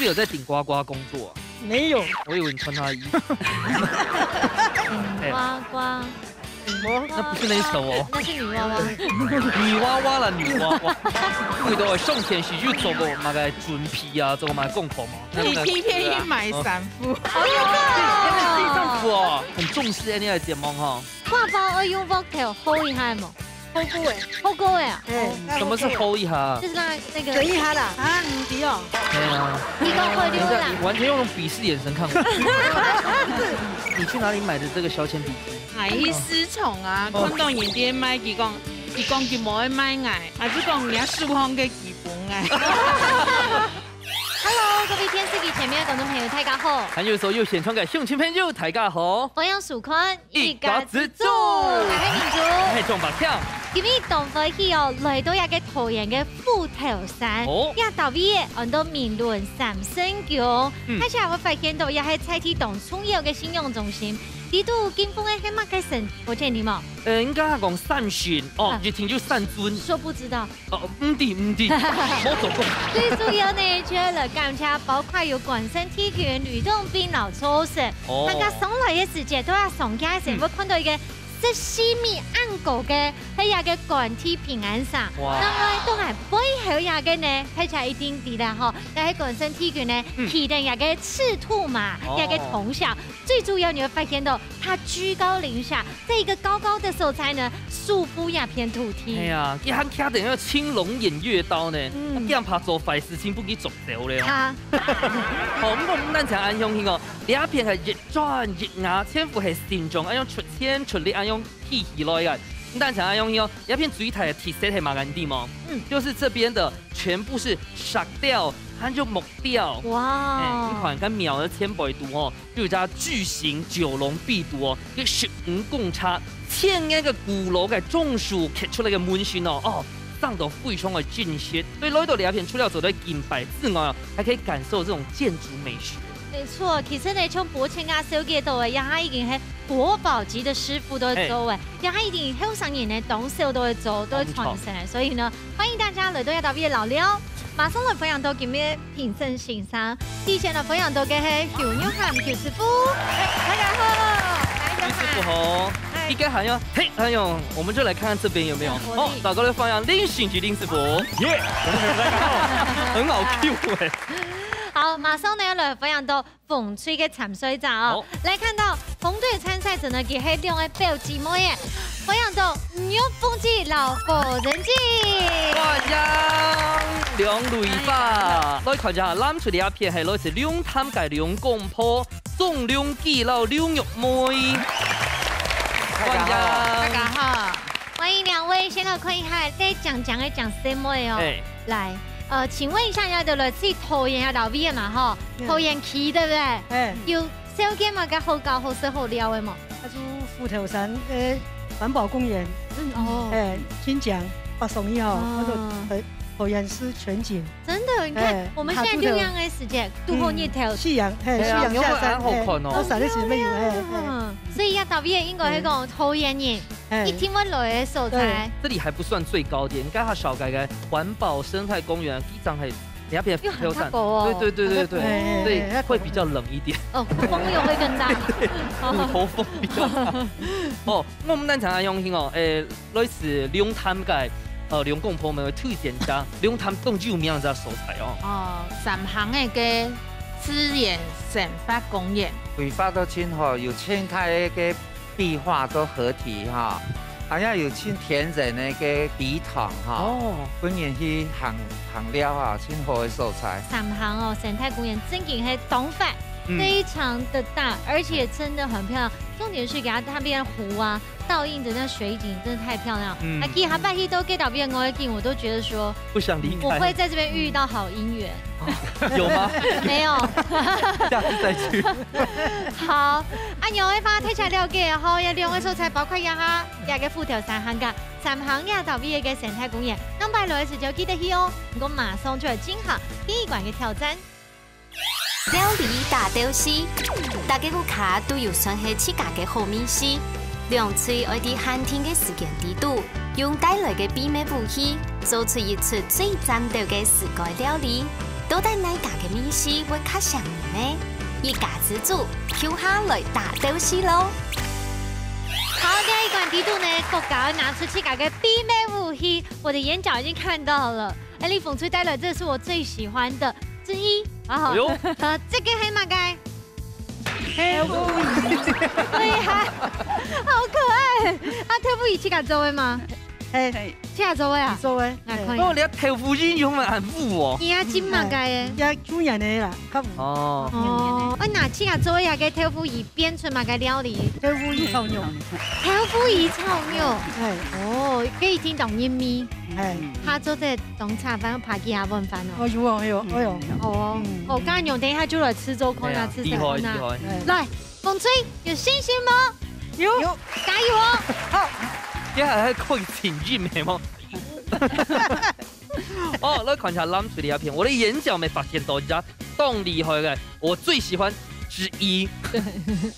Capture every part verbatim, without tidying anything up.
有在顶呱呱工作啊？没有。我以为你穿他的衣服。哎，呱呱，什么？那不是那一首哦。那是女娃娃。女娃娃啦，女娃娃。因为都上前是有做过那个准备啊，做过那个功课嘛。你天天去买衫裤。哦，这样子哦，很重视哎，你的节目哈。挂包要用木头厚一下无？厚过诶。厚过诶啊？哎，什么是厚一下？就是那那个等一下啦。啊，你不要。对啊。你讲厚一下啦。等一下，你完全用鄙视眼神看我。你去哪里买的这个削铅笔？买去市场啊，看到人家卖，佢讲，佢讲佢无爱卖，还是讲人家手行个基本哎。Hello，各位电视机前面的观众朋友，大家好。还有所有现场个乡亲朋友，大家好。欢迎收看一家之煮。大家好，我是明珠。嘿，仲伯強。今日当欢喜哦，来到一个桃园个虎头山，哦，也特别安到明伦三圣宫。嗯，大家会发现到，也系在地当重要个信仰中心。里肚供奉个系么个神佛前呢嘛？呃，应该讲三圣哦，啊，一听就三尊。说不知道。 哦，毋知，毋知，無做過。最主要呢，就係來感謝，包括有關聖帝君、呂洞賓摎灶神，哦，大家上來个時節都要上架个時，嗯，會看到一个十四米恁高个，係一个關帝平安傘。哇！另外，當然背後一个呢，大家一定知啦吼，該係關聖帝君呢，嗯，騎等一个赤兔馬，哦，一个銅像。最主要你會發現到，它居高臨下， 在一个高高的所在呢，守護這片土地。哎呀，佢還徛等个青龍偃月刀呢，嗯，驚怕做壞事情分佢捉走了哦。哈。好，毋過毋單淨恁樣哦，這片係一磚一瓦，全部係神像，恁樣出錢出力，恁樣起起來个。毋單淨恁樣哦，這片最大个特色係麼个，你知無？嗯，就是這邊的全部是石雕，還有木雕。哇哦。哎，你看，跟廟个前背肚哦， 就有隻巨型九龍壁堵哦，有十五公尺，千年个古老个樟樹刻出來个紋身哦，哦，生到非常个精細。所以來到這片，除了做得敬拜之外哦，還可以感受這種建築美學。沒錯，其實呢，像伯謙啊、小姐都一樣，它已經係國寶級的師傅都會做誒，嘿，它已經後生人呢，當少都會做，都會傳承。所以呢，歡迎大家來到這搭邊尞尞。馬上來分享到今日 評審先生，第一先來分享到个係邱玉涵邱師傅。哎，大家好。邱師傅好。哎。應該還要，嘿，哎呦，我們就來看看這邊有沒有。哦，打過來分享林信吉林師傅。耶，大家好。很好Q哎。好，馬上呢，來分享到紅隊个參賽者哦。好。來看到紅隊參賽者呢，佢係兩个表姊妹耶。 歡迎到玉鳳姐摎火人姐。歡迎兩位吧。來看一下，藍隊這片係來自龍潭个龍公婆，鍾龍基摎劉玉妹。歡迎。大家好。歡迎兩位，先來看一下，這靚靚个靚細妹哦。哎。來，呃，請問一下，你們都來自桃園啊，老畢業嘛，吼？嗯。桃園區，對不對？哎。有 紹介麼个好搞、好食、好尞个無？它是虎頭山，呃，環保公園，嗯，哦。哎，清江、八松一號，哦。那個，呃，桃園市全景。真的，你看，哎，我們現在錄音个時間，它就，堵好日頭。嗯，夕陽，哎，對啊，夕陽下山，有沒有很好看哦？哎，都閃得前面有，哎，哎。嗯，所以要特別應該係講，嗯，桃園人，哎。一定會來个所在。對。這裡還不算最高點，你看它小改改環保生態公園，非常很 你那邊又很高哦。對對對對對，哎，所以會比較冷一點。哦，風又會更大。對，虎頭蜂比較大。哦，𠊎毋單淨恁樣哦，誒，類似龍潭个，呃，龍公婆們會推薦一下，龍潭當有名个所在哦。哦，三坑个个自然生活公園。規劃到真好，有生態个个 壁畫都合體哈，還有有盡天然个个池塘哈，哦。分人去行，行尞哈，盡好个所在。三坑哦，生態公園真經係當闊，嗯。非常的大，而且真的很漂亮。重點是給它那邊湖啊，倒映的那水景真的太漂亮。嗯。啊，其實還蠻多街道邊我一定我都覺得說，不想離開。我會在這邊遇到好姻緣。有嗎？沒有。下次再去。 好，恁樣个話，大家了解吼，這兩个所在包括一下，這个虎頭山還過三坑這搭位个生態公園，兩擺來个時節記得去哦。毋過馬上就來進行第一關个挑戰。料理大鬥西，大家屋下都有算係自家个好味緒，兩隊愛在限定个時間裡肚，用帶來个秘密武器，做出一出最讚鬥个自家料理。到底哪家个味緒會較餳人呢？一家之煮，共下來打鬥敘囉！好，這一關底肚呢，各家愛拿出自家个秘密武器。我的眼角已經看到了，哎，麗鳳吹帶來，這是我最喜歡的之一。啊，哎喲，呃，這個係麼个？豆腐乳。對呀，好可愛啊！豆腐乳自家做个嗎？係，自家做个啊？做个。來看一下。哦，你看豆腐乳用來安撫哦。你啊，真麼个耶？也舊年个啦，較有。哦。哦，啊，那自家做个个豆腐乳變出麼个料理？豆腐乳炒肉。豆腐乳炒肉。哎。哦，可以聽到音味。哎。他做得當茶飯，爬起下碗飯哦。哦，有哦，有哦，哎喲。好哦，嗯。哦，剛剛等一下就來試做看啊，哎呀，試試看啊。厲害，厲害。哎。來，鳳吹，有信心嗎？有。有。加油哦！好。這還可以請音係嗎？哦，來看一下藍隊這片，我的眼角沒發現到一家當厲害个，我最喜歡之一。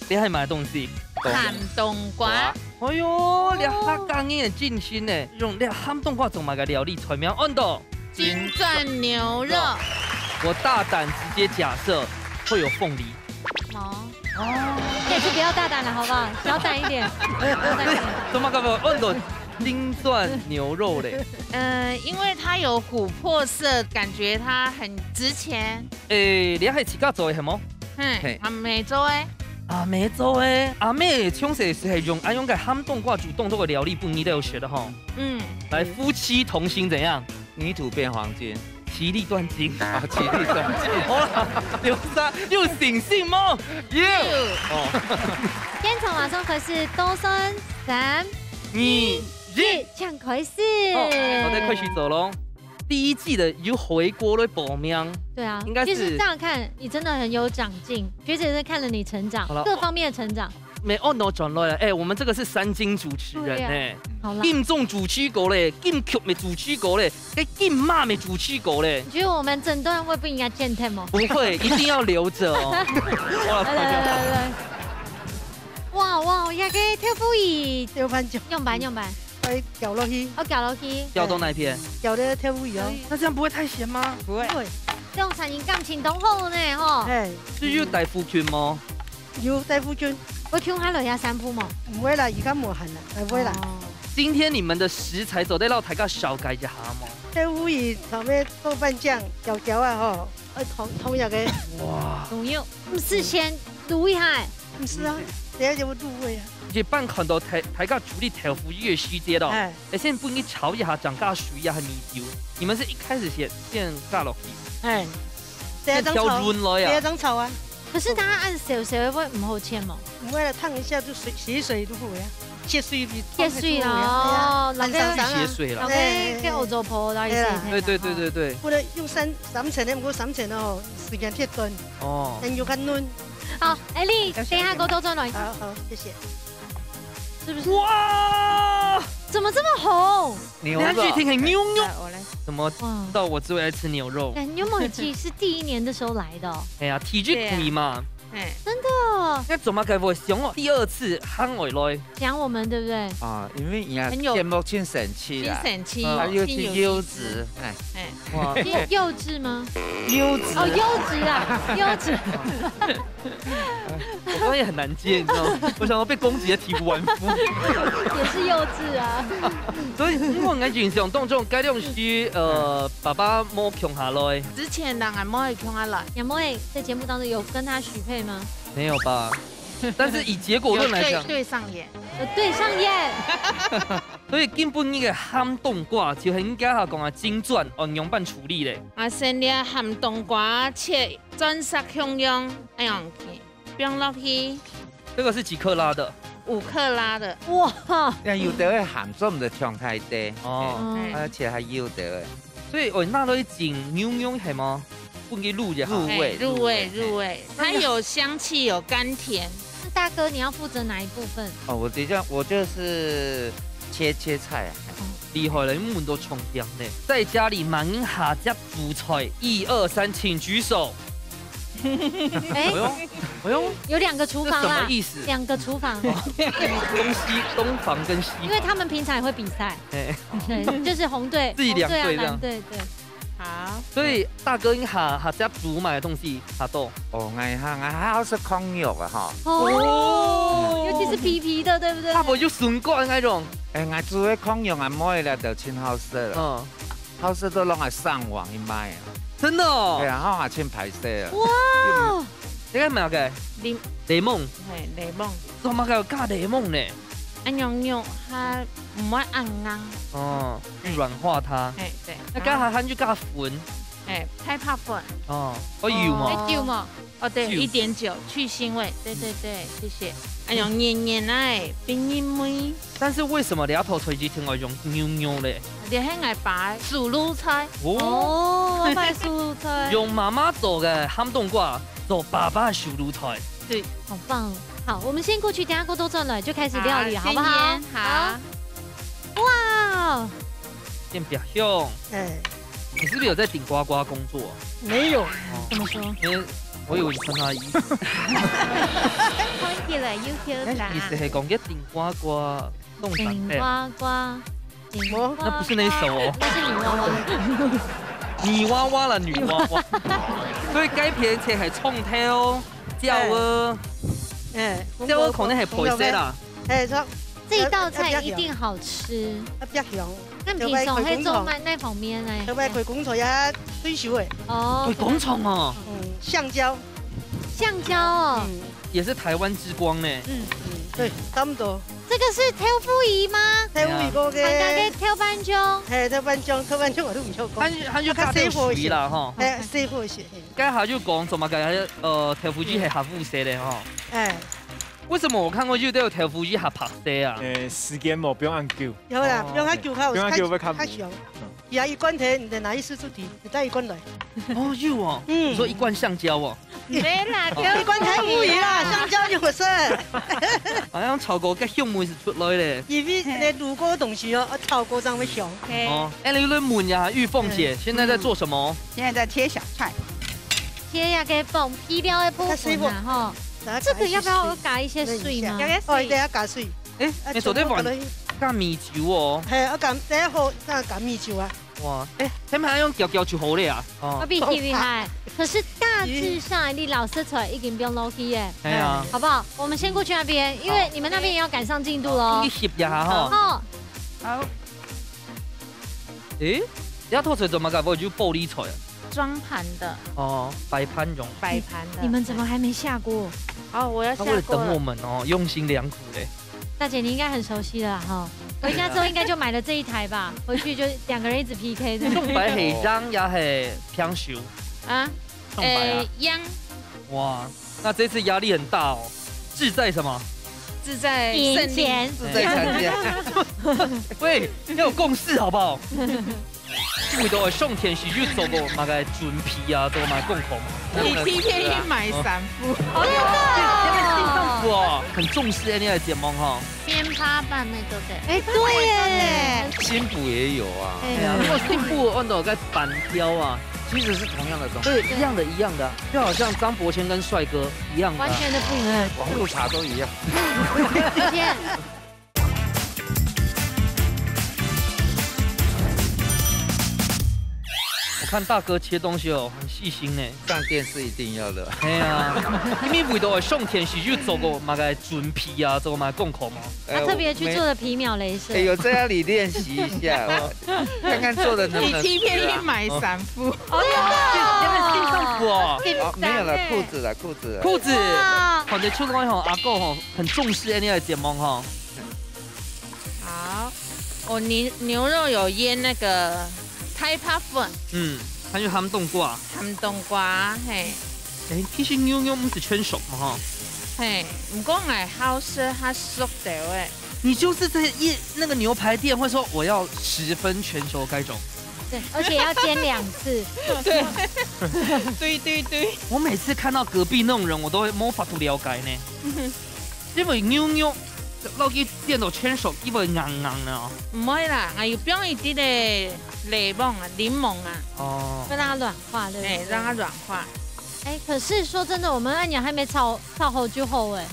這係麼个東西？鹹冬瓜。哎喲，這客家人个精神呢，用這鹹冬瓜做麼个料理，菜名安到金鑽牛肉。我大膽直接假設會有鳳梨。 哦。這次不要大膽了，好不好？小膽一點，小膽一點。怎麼搞不好？哦，你都金鑽牛肉嘞？呃，因為它有琥珀色，感覺它很值錢。誒，你還自家做个係無？嘿，嘿。阿姆做个。阿姆做个，阿姆從細係用，啊，用个鹹冬瓜煮當多个料理，分你兜食个吼。嗯。來，夫妻同心怎樣？ 泥土變黃金。其利斷金。啊，其利斷金。好啦，有啥？有信心無？有。哦。現場馬上開始倒算，三、二、一，請開始。好，好，再開始做囉。第一季的有回鍋來報名。對啊，應該是。其實這樣看，你真的很有長進，學姐是看了你成長，好了，各方面的成長。 沒，哦，no，轉來了。哎，我們這個是三金主持人，對啊。哎。好啦。金鐘主持過咧，金曲个主持過咧，該金馬个主持過咧。你覺得我們整段會不會應該剪掉嗎？不會，一定要留著哦。好了，來，來，來，來，來。哇，哇，這個豆腐乳。豆瓣醬。用吧，用吧。愛攪落去。哦，攪落去。攪到哪一片？攪到豆腐乳哦。那這樣不會太鹹嗎？不會。不會，這種產品感情當好呢，吼。嘿。是有帶附近嗎？ 有帶附近。會共下來這三步無？毋會啦，而家無閒啦，毋會啦。哦。今天你們的食材做得摎大家紹介一下無？豆腐乳炒咩豆瓣醬，攪攪啊吼，愛同，同樣个。哇。同樣，毋係先滷一下誒。毋係啊，等下就會入味啊。一般看到大，大家處理豆腐乳个時節咯，哎。會先分佢炒一下，正加水啊，還有米酒。你們是一開始先，先加落去。哎。 第一張炒，先調軟來啊。第一張炒啊。可是它恁少少會毋好切無？毋會啦，燙一下就水，血水就好呀。血水比血水哦，哎呀，老弟，血水啦。老弟，哎，哎，哎。去歐洲婆，然後一些哎呀。對，對，對，對，對。不能用三，三層的，毋過三層哦，時間忒短。哦。人有較嫩。好，艾麗，等一下過多轉來。好，好，謝謝。是不是？哇！怎麼這麼紅？ 牛肉。你看這一定很牛肉。來，我來。怎麼知道我最愛吃牛肉？哇。哎，牛肉其實是第一年的時候來的哦。哎呀，體質不一樣嘛。對啊。哎。真的哦。該做麼个會想哦，第二次喊我來？講我們，對不對？啊，因為人家很有節目真神奇啦。真神奇，嗯。還有去優質，哎。哎。哇。幼，幼稚嗎？優質。哦，優質啊，優質。 我剛剛也很難接，你知道嗎？我想要被攻擊的體無完膚。也是幼稚啊。所以，因為𠊎印象當中，該量係，呃，爸爸無共下來。之前人還無共下來。有沒有在節目當中有跟他許配嗎？沒有吧？但是以結果論來講，有對，對上眼。有對上眼。所以今晡日个鹹冬瓜，就係人家下講啊，金鑽，哦，仰般處理咧？啊，先將鹹冬瓜切 鑽石共樣，恁樣去，放落去。這個是幾克拉的？五克拉的。哇！那有的會鹹，所以毋得放太多。哦。哎。而且還有的會。所以，哦，拿來整牛肉係嗎？分佢入一下。入味，哎，入味，入味，入味。哎。它有香氣，有甘甜。那大哥，你要負責哪一部分？哦，我等一下，我就是切，切菜啊。哦。厲害了，你們都重點呢。在家裡忙下隻煮菜，一二三，請舉手。哎，哎呦，哎呦，有兩個廚房啦，這什麼意思？兩個廚房。哦，東西，東房跟西房。因為他們平常也會比賽。哎。對，就是紅隊，自己兩隊這樣。紅隊啊，藍隊，對。好。所以大哥，你下，下隻煮麼个東西較多？哦，𠊎哈，𠊎還好食炕肉啊，哈。哦，尤其是皮皮的，對不對？啊，無就筍乾該種。哎，𠊎煮个炕肉啊，妹啦，就盡好食了。嗯。好食到攏愛上網去賣啊。真的哦？對啊，好還盡歹勢啊。哇！你愛買个？檸，檸檬。嘿，檸檬。做麼个要加檸檬呢？恁樣肉較毋會恁硬。哦，去軟化它。嘿，對。那該下還就加粉。哎，太白粉。哦，哦，有嘛？哎，酒嘛。哦，對，酒。一點酒，去腥味。對，對，對，謝謝。哎喲，黏黏哎，冰一妹。但是為什麼這道菜一定要用牛肉嘞？這係𠊎爸个手路菜。哦。哦，阿爸个手路菜。用媽媽做个鹹冬瓜，做爸爸个手路菜。對。好棒哦。好，我們先過去，等下過多轉來就開始料理，好，好不好？先醃，好。好。哇！變比較香。哎。你是不是有在頂呱呱工作啊？沒有。哦。怎麼說？因為我以為你穿他的衣服。看起來有點大。哎，意思係講，這頂呱呱弄啥个？頂呱呱，頂呱呱。那不是那一首哦。那是女娃娃。女娃娃啦，女娃娃。所以該片切係蔥頭、椒啊。哎，椒啊可能係配色啦。哎，說，這一道菜一定好吃。啊，比較香。那平常會做哪，哪方面呢？特別開工廠也退休誒。哦。開工廠哦。嗯，橡膠。橡膠哦。嗯。也是台灣之光呢。嗯。嗯，對，差不多。這個是豆腐乳嗎？豆腐乳个。還加个豆瓣醬。嘿，豆瓣醬，豆瓣醬𠊎都毋曉講。佢，佢就加點水啦，吼。嘿，細火一些，嘿。該下就講做麼个，呃，豆腐乳係較烏色个吼。哎。為什麼我看過去都有豆腐乳較白色啊？誒，時間無，不用恁久。有啦，哦。不用恁久，較有，不用恁久，較，會較無。較香。嗯。 佢啊，一罐頭，你得拿一四出題，你帶一罐來。哦，有哦。嗯。你說一罐橡膠哦。沒啦，哦。一罐太無語啦，橡膠有事。好像炒過个香味是出來咧。因為你滷過東西哦，啊，炒過正會香。OK。哦，哎，你問一下玉鳳姐，嗯。現在在做什麼？現在在切小菜。切那個剝皮料的部分啊，吼。這個要不要加一些水嗎？加點水。哦，一定要加水。 誒，啊，你昨天晚，全部加落去。加米酒哦。嘿，啊，加，等下好，再加米酒啊。哇，誒，佢還愛用攪攪就好了啊。哦。我比你厲害，可是大致上，你老師出來已經不用落去耶。哎呀。好不好？我們先過去那邊，因為你們那邊也要趕上進度咯。哦，你翕一下哈。哦。好。誒，這道菜做麼个會有玻璃菜啊？裝盤的。哦，擺盤用。擺盤的。你們怎麼還沒下鍋？哦，我要下鍋了。他為了等我們哦，用心良苦嘞。 大姐，你應該很熟悉了啦，哈。回家之後應該就買了這一台吧，回去就兩個人一直P K的。上擺係贏也係平手？啊？上擺啊。誒，贏。哇，那這次壓力很大哦。志在什麼？志在勝利。贏錢。志在參加。喂，要有共識好不好？ 為到愛上電視有做過麼个準備啊，做過麼个功課嗎？你提前去買衫褲。哦，真的哦。哇，很重視恁樣个節目哈。棉ผ้扮咩做得。哎，對耶。新婦也有啊。哎。哎呀，如果新婦按照該板雕啊，其實是同樣的東西。對，一樣的，一樣的啊，就好像張伯謙跟帥哥一樣的啊。完全的不一樣。網路查都一樣。再見。 我看大哥切東西哦，很細心呢。上電視一定要的。哎呀，你為到上電視有做過麼个準備啊，做過麼个功課嗎？他特別去做了皮秒雷射。哎，有在那裡練習一下，看看做得能不能吃啊。你提前去買衫褲。哦，你們新衫褲哦。哦，沒有了，褲子了，褲子了。褲子。哇。看得出來吼，阿哥吼，很重視恁樣个節目吼。 好，我牛，牛肉有醃那個太白粉。嗯，還有鹹冬瓜。鹹冬瓜，嘿。誒，其實牛肉毋係全熟嘛，哈。嘿，毋過𠊎好食較熟兜誒。你就是在一，那個牛排店會說我要十分全熟該種。對，而且要煎兩次。對。對，對，對。我每次看到隔壁那種人，我都會無法度了解呢。 因為牛肉落去煎到全熟，佢會硬硬个哦。毋會啦，𠊎有放一滴个檸檬啊，檸檬啊。哦。會讓它軟化，對不對？哎，讓它軟化。哎，可是說真的，我們按鈕還沒炒，炒好就好哎。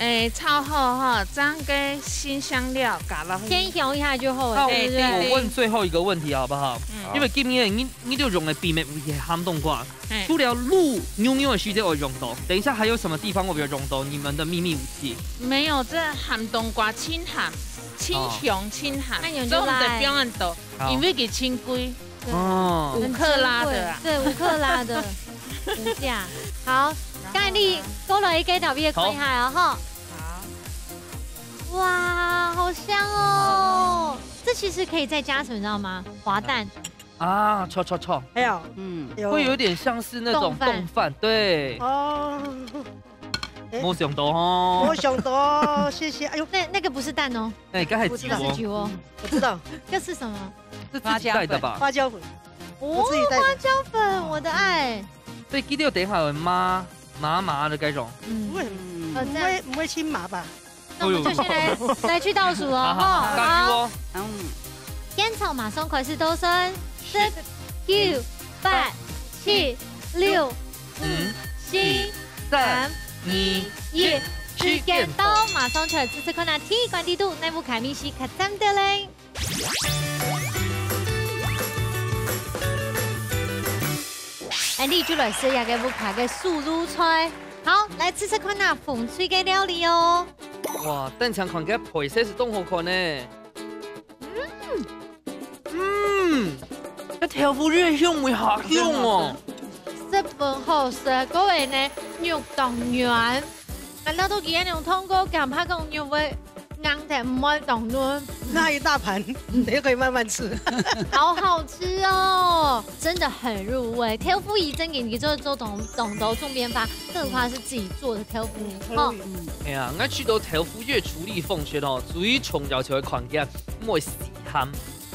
誒，炒好吼，將該辛香料加落去。先香一下就好了，那對不對？我問最後一個問題好不好？嗯。因為今日你你就用个秘密武器鹹冬瓜，嘿。除了滷牛肉个時節會用到，等一下還有什麼地方會用到你們的秘密武器？沒有，這鹹冬瓜清鹹，清香清鹹，那你就所以我們得來不用很多，好因為佢清貴，哦，五克拉的啊。對，五克拉的，五價。好，該你過來一個特別看一下哦，哈。好。哇，好香哦！這其實可以再加什麼，你知道嗎？滑蛋。啊，錯錯錯，還有，嗯，有會有點像是那種冻飯冻飯，對，哦，沒想到哦我。想到，謝謝。哎呦，那那個不是蛋哦，哎，剛才不知道那是擠哦，酒哦。我知道，這是什麼？是自己帶的吧？花椒粉，哦，自己帶的花椒粉，我的愛。所以記得等一下會麻麻麻的該種。嗯不，會嗯好，不這樣會不會清麻吧？那我們就先來來去倒數哦，好好好，哈。加油哦！嗯，現場馬上開始倒算，十、九、八、七、六、五、嗯，四、三、三、二、一，時間到，馬上出來試試看啊！第一關底肚，哪屋下面係較讚个咧？哎，你就來試一下該屋下个手路菜。好，來試試看啊，紅隊个料理哦。哇，單淨看个配色係當好看呢。嗯，該豆腐乳个香味好香哦。十分好食，各位呢，肉當軟。難道都佢恁樣通過，驚怕講肉會硬忒，毋會當軟。那一大盤，你可以慢慢吃。好好吃哦，真的很入味。豆腐乳真个，你做做懂懂得種變化，更何況是自己做的豆腐乳，吼。哎呀，𠊎試著豆腐乳个處理方式哦，最重要就係看佢毋會死鹹。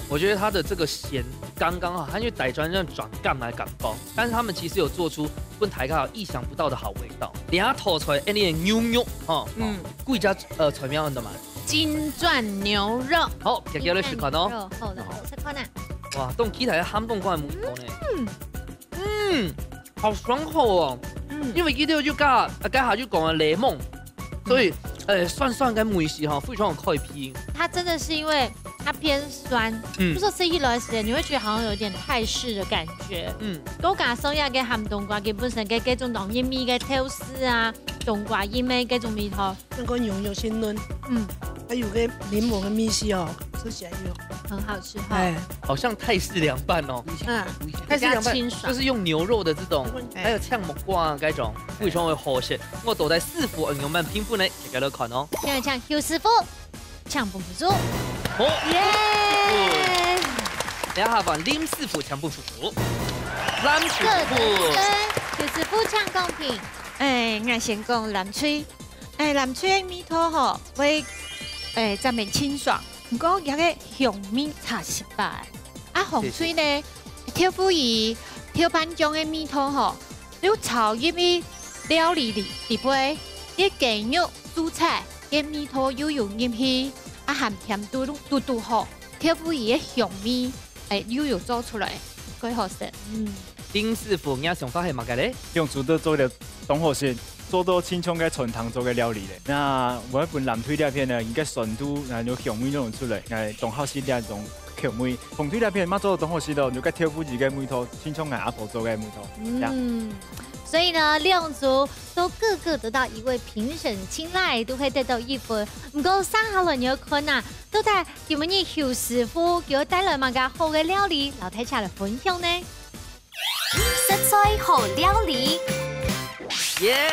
我覺得它的這個鹹剛剛好，它因為帶轉那種轉甘的感覺，但是他們其實有做出分大家有意想不到的好味道。等下討出來，哎，你的牛肉哈，嗯，歸家呃菜名安到嘛？金鑽牛肉。好，姐姐來試看哦。肉厚的，試看啊。哇，當期待鹹冬瓜个味道呢。嗯，好爽口哦。嗯，因為佢兜就加，啊，該下就講了檸檬，所以，呃，酸酸个味緒哈，非常有開胃。它真的是因為它偏酸，嗯就說吃起來時，你會覺得好像有點泰式的感覺。嗯，高加上亞个鹹冬瓜，佢本身个各種濃一味个豆豉啊，冬瓜一味各種味道，那個牛肉鮮嫩，嗯，還有個檸檬的味緒哦，吃起來有很好吃哈。哎，好像泰式涼拌哦。嗯，泰式涼拌比較清爽就是用牛肉的這種，哎還有嗆木瓜啊該種，非常的好食。我到底師傅用麼个品分呢？大家來看哦。現在請邱師傅，搶不服輸。好，耶！等下換林師傅搶不服輸。林師各得一傅，分，邱師傅搶公平。哎，𠊎先講藍隊。哎，藍隊个味道吼，會，哎，真係清爽，毋過佢个香味差一息仔。啊，紅隊呢，豆腐乳、豆瓣醬个味道吼，又炒入去料理裡裡背，佢雞肉、蔬菜个味道又有入去，啊，鹹甜都都都好，豆腐乳个香味，哎，又有做出來，蓋好食。嗯，林師傅，你个想法係麼个咧？用煮到做得當好食，做到親像个餐廳做个料理咧。那我本藍隊這片呢，應該酸度，然後香味都有出來，哎，當好食這種口味。紅隊這片嘛做到當好食咯，有个豆腐乳个味道，親像𠊎阿婆做个味道。呀嗯，所以呢，兩組都各個得到一位評審青睞，都會得到一分。毋過，接下來你要看啊，到底今晡日邱師傅佢會帶來麼个好个料理，摎大家來分享呢？食材好料理。耶！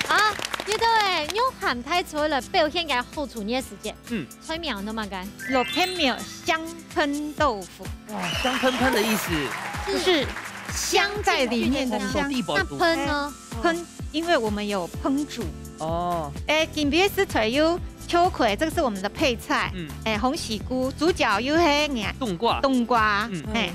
啊，又到了玉涵大廚來表現个好廚藝時間。嗯，菜名安到麼个？蘿蔔苗香噴豆腐，哇，香噴噴的意思。就是香在裡面的那種地保那噴呢？噴，因為我們有烹煮。哦，哎，今晡日食材有秋葵，這個是我們的配菜。嗯，哎，鴻喜菇，主角又係冬瓜。冬瓜嗯，哎，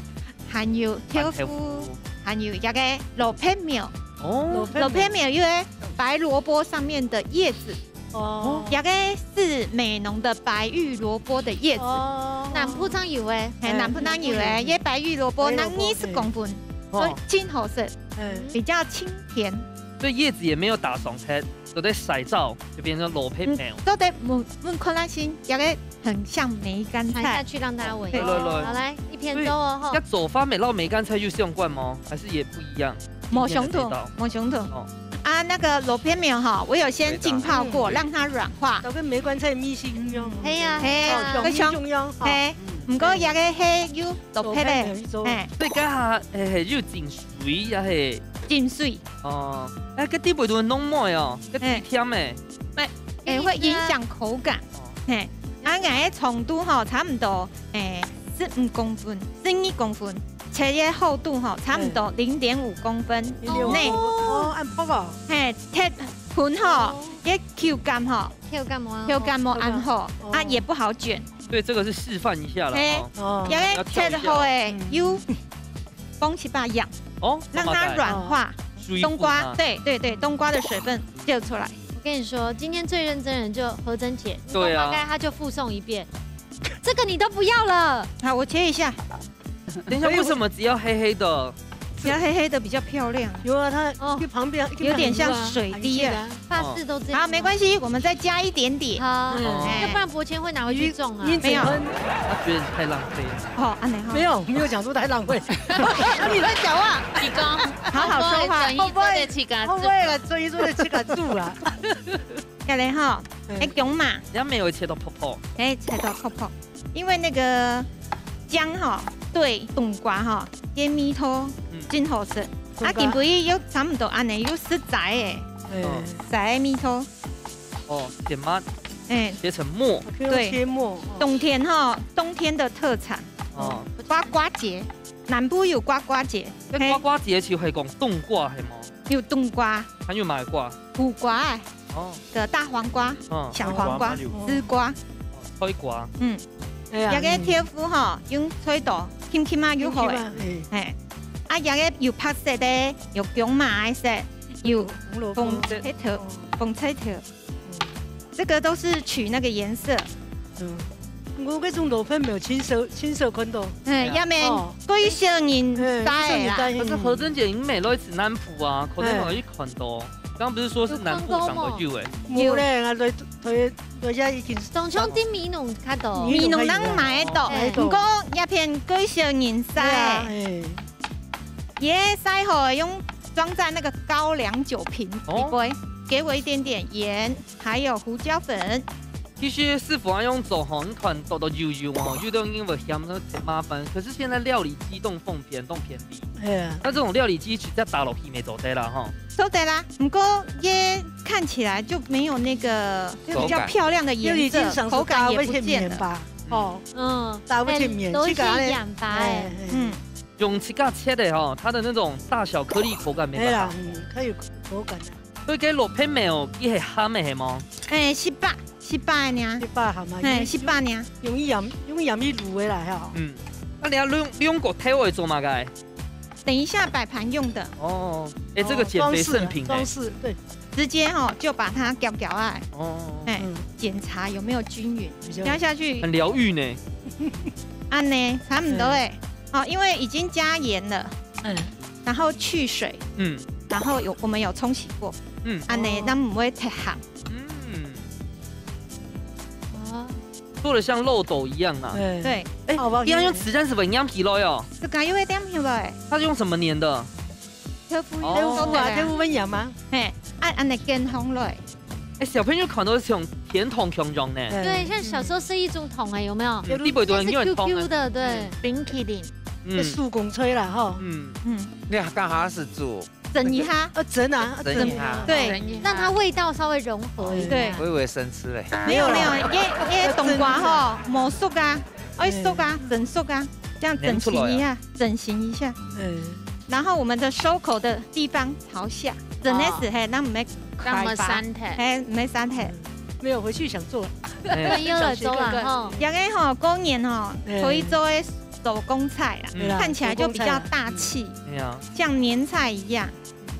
還有豆豆腐，還有這個蘿蔔苗。哦，蘿蔔苗又係白蘿蔔上面的葉子，哦，這個是美濃的白玉蘿蔔的葉子。哦，南部正有誒，哎，南部正有誒，這白玉蘿蔔，白玉蘿蔔那二十公分，所以真好食，嗯，比較清甜。所以葉子也沒有打爽忒，都在曬燥，就變成蘿蔔嗯苗。，做得問問看啦先，這個很像梅干菜。傳下去讓大家聞一下。對對對好，來一片粥哦，吼要。做法梅撈梅干菜有相關嗎？還是也不一樣？無相同一片的味道，無相同。哦，啊，那個蘿蔔苗哈，我有先浸泡過，味道讓它軟化。都跟梅干菜味緒一樣。係啊係啊，哦，非常一樣哦。係，毋過這個係有蘿蔔蘿蔔的，苗做係，所以該下誒係有浸水也係浸水。哦，哎，該底背都係濃味哦，該哎甜甜誒。哎，會影響口感。哦，嘿，啊，𠊎个長度吼，差毋多，哎，十五公分，十二公分，切个厚度吼，差毋多零點五公分以內。哦，恁薄哦。嘿，切分吼，个口感吼，口感無恁好，口感無恁好，哦啊，也不好捲。所以這個是示範一下啦。嘿哦，哦，因為切好誒，有放一把鹽，哦，讓它軟化。水冬瓜，分啊。對對對，冬瓜的水分流出來。我跟你說，今天最認真的人就何真姐，對啊大概她就複誦一遍，這個你都不要了。好，我切一下，等一下，為什麼只要黑黑的？只要黑黑的比較漂亮。有啊，它哦去旁邊，有點像水滴啊。法式都這樣。好，沒關係，我們再加一點點。好，哦要不然伯謙會拿回去種啊。你沒有怎麼他覺得太浪費了。哦，按呢哈。沒有，沒有講說太浪費。你亂講話。你講，好好說話會不會轉移做這自家會不會來轉移做這自家煮啊？下來哈，嗯哎，薑嘛，人家沒有切到泡泡，哎，切到泡泡，因為那個薑哈，對冬瓜哈，這味道嗯真好食。啊，冬瓜今晡日又差不多按呢，又食齋誒，哎哦齋味道，哦，剪嗎？哎，切成末。可以用切末。哦冬天哈，冬天的特產，哦，瓜瓜節，南部有瓜瓜節，那瓜瓜節就係講冬瓜係嗎？有冬瓜、還有麼个瓜？苦瓜啊，哦，个大黃瓜、嗯，小黃瓜、黃瓜嘛有絲瓜，哦，菜瓜。嗯，哎呀這個豆腐哈，用菜刀輕輕啊就好誒。哎，嘿，啊，這個有白色的，有薑嫲个色，有紅蘿蔔紅菜頭，紅菜頭，這個都是取那個顏色。嗯，我這種蘿蔔沒有親手親手看到。嘿，也免哦過少人哎帶啦。這種人帶可是何真姐，你每到一次南部啊，可能會去看到。剛剛不是說是南部上過有誒？無咧，我對對對，這已經總像在美濃較多。美濃人買得到，買得到毋過這片過少人對啊，曬，哎，也曬好用裝在那個高粱酒瓶哦裡背，給我一點點鹽，還有胡椒粉。其實師傅啊，用做吼，你看剁到幼幼哦，有的人因為嫌它麻煩，可是現在料理機都方便，都便利。哎呀，那這種料理機直接打落去乜做得啦吼。做得啦，毋過也看起來就沒有那個比較漂亮的顏色，因為已經上口感也不見了。吧？哦，嗯，打不清面都是這個咧鹽巴哎哎。哎嗯，用自家切的吼，它的那種大小顆粒口感沒哎啦辦法。，嗯，較有口感的，所以該蘿蔔苗，佢係鹹的係無？哎，十八，十八呢，十八好嗎？哎，十八呢，用鹽用鹽去滷的啦，吼。嗯，那你要用用過頭來做麼个？等一下擺盤用的，哦，哎，這個減肥聖品哎裝，飾，對，直接哈就把它攪攪啊，哦，哎嗯，檢查有沒有均勻，比較壓下去很療癒呢。按呢差不多哎，好，因為已經加鹽了，嗯，然後去水，嗯然後有我們有沖洗過，嗯按呢哦那毋會忒鹹。嗯，哦，做的像漏斗一樣啊。哎，對，哎好吧，一樣用紙巾係會黏起來哦。這個又會黏起來，它是用什麼黏的？豆腐哦豆腐啊，用做的豆腐粉鹽嗎？嘿，按按呢捲好來，哎，小朋友看到是用甜筒共樣呢。哎對，像小時候是一種桶哎，有沒有？嗯，地位都很有人通啊。它是Q Q的，對，冰淇淋，嗯手工吹啦，吼。嗯，嗯，你剛好是煮整一下，啊，蒸啊，啊蒸一下，對等一下讓它味道稍微融合一下。對我以為生吃嘞。沒有沒有，因為因為冬瓜吼，無熟啊，愛熟啊，整熟啊，這樣整形一下，整形一下。嗯，然後我們的收口的地方朝下，整个時候，咱毋愛讓我們開吧，三台。嘿，毋愛三台。沒有，回去想做。哎，朋友的粥啦，吼。這個吼，過年吼，嗯可以做个手工菜啦，嗯看起來就比較大氣，哎呀，像年菜一樣。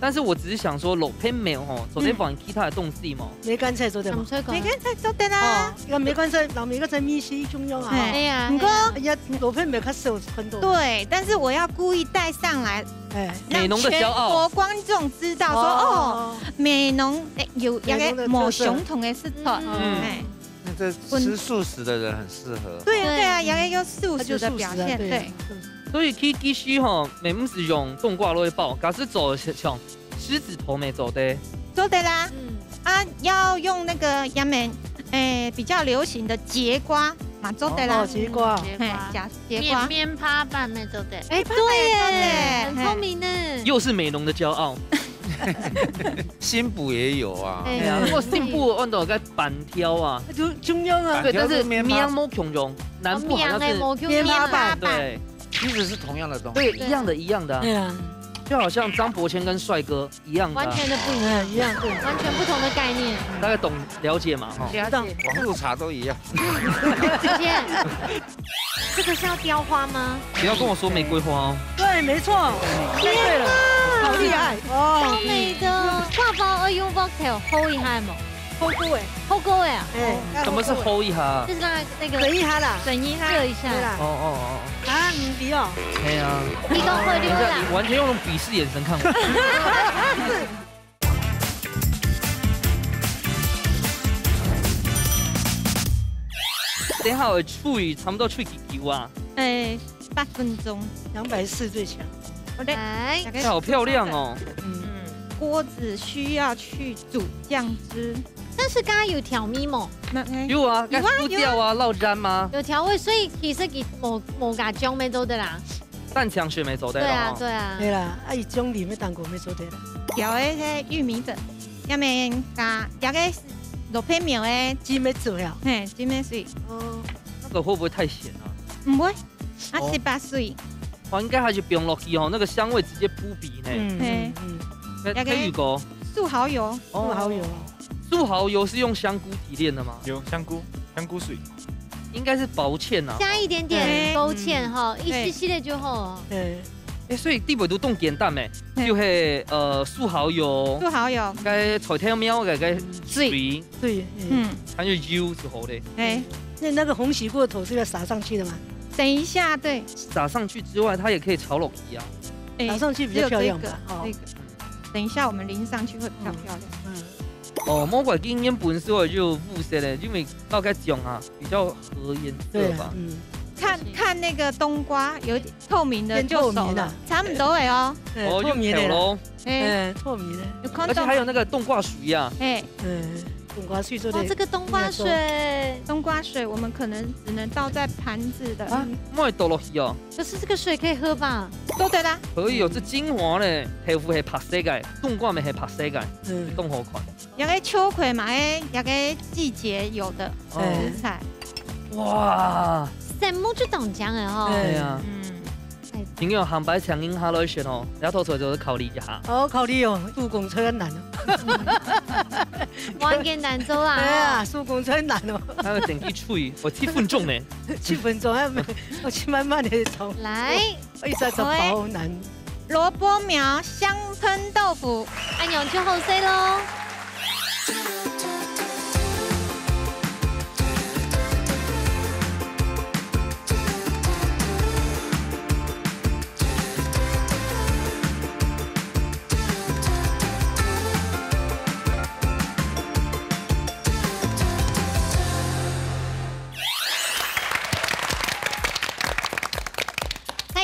但是我只是想說，滷白燜吼，做得換其他个東西無？嗯。梅乾菜做得無？梅乾菜做得啦。哦，該梅乾菜，摎梅乾菜味緒一樣啊。哎。哎呀，毋過，哎呀，滷白燜較少看到。對，但是我要故意帶上來，哎。讓全國觀眾知道說，哦。哦，美濃，哎，有，美濃的特色。有一個無相同的食材。嗯。哎。那這吃素食的人很適合。對啊，對啊，有一個素食的表現，它就素食啊，對。對。所以其，其實吼，毋使用冬瓜來包，假使做像 獅子頭乜做得。做得啦。嗯。啊，要用那個佢等，誒，比較流行的櫛瓜嘛做得啦。哦，櫛瓜。嗯，櫛瓜。嘿，櫛，櫛瓜。棉，棉花棒乜做得。哎，對耶，很聰明呢。又是美濃的驕傲。新埔也有啊。哎。對啊，毋過新埔安到該粄條啊。就，就恁樣啊。對，但是粄條是棉花。名無共樣，南部好像是哦，名个無共樣。棉花棒。對。其實是同樣的東西。對，一樣的，一樣的啊。對啊。就好像張伯謙跟帥哥 一樣的啊。完全的不一樣。嗯，一樣，對。完全不同的概念。大概懂，了解嘛，哈。了解。網路查都一樣。謝謝。這個是要雕花嗎？不要跟我說玫瑰花哦。對，沒錯，猜對了，天哪！好厲害哦。超美的。掛包愛用木頭敲一下無？敲過欸。敲過欸啊？哎，什麼是敲一下？就是讓它那個整一下啦。整一下。熱一下。對啦。哦，哦，哦。啊，你不要。哎呀。你都會溜啦。你完全用鄙視眼神看我。等一下，我吹，差不多吹幾久啊？哎，八分鐘。兩百四最強。好的。來。這好漂亮哦。嗯。嗯，鍋子需要去煮醬汁。但是剛剛有調味無？那，哎。有啊，有啊，該胡椒啊，有啊。落鹽嘛。有調味，所以其實佢無，無加醬乜做得啦。 蛋醬水乜做得咯。對啊，對啊。對啦，啊，佢醬料乜當過乜做得啦。調个係玉米粉，下面加，加个滷白燜个，浸乜水啊？嘿，浸个水。哦。那個會不會太鹹啊？毋會，啊，哦。係白水。哦，應該還是毋用落去哦，那個香味直接撲鼻呢。嗯，嘿。嗯，嗯。那，那個可以過。素蠔油。哦。素蠔油。素蠔油是用香菇提煉的嗎？有，香菇，香菇水。 應該係勾芡啊。加一點點，對。勾芡哈，嗯。一息息仔就好哦。對。欸，所以底背都當簡單欸，嘿。就係，呃，素蠔油，素蠔油。該菜頭苗个，該水，水。水，嗯。嗯。還有油就好咧。欸。那那個鴻喜過頭是要撒上去的嗎？等一下，對。撒上去之外，它也可以炒落去啊。欸，撒上去比較漂亮吧？只有這個，哦。這個。等一下我們淋上去會比較漂亮。嗯。嗯。哦，無怪佢原本係會有烏色个，因為 倒該醬啊，比較合顏色吧。對啊，嗯。看，看那個冬瓜有點透明的就熟了，變透明了。差不多了哦。嗯，哦，透明的啦。用挑咯。欸。嗯，透明的。有看到嗎？而且還有那個冬瓜水啊。欸。嗯，冬瓜水做得，哦，這個冬瓜水。冬瓜水我們可能只能倒在盤子的。啊，莫倒落去哦。可是這個水可以喝吧？倒得啦。可以哦，這精華呢，豆腐係白色个，冬瓜乜係白色个，嗯。當好看。 這個秋葵嘛，欸，這個季節有的，哦。食材。哇。生目就當靚个吼。對啊。嗯。欸。朋友，下擺請你下來食哦，這道菜就係考慮一下。哦，考慮哦，手工菜很難哦。嗯。無簡單做啦，哎呀，吼。手工菜很難哦。那個等佢吹，𠊎七分鐘呢。七分鐘，還沒，𠊎去慢慢地炒。來。 一直在包難。蘿蔔苗香噴豆腐，恁樣就好勢咯。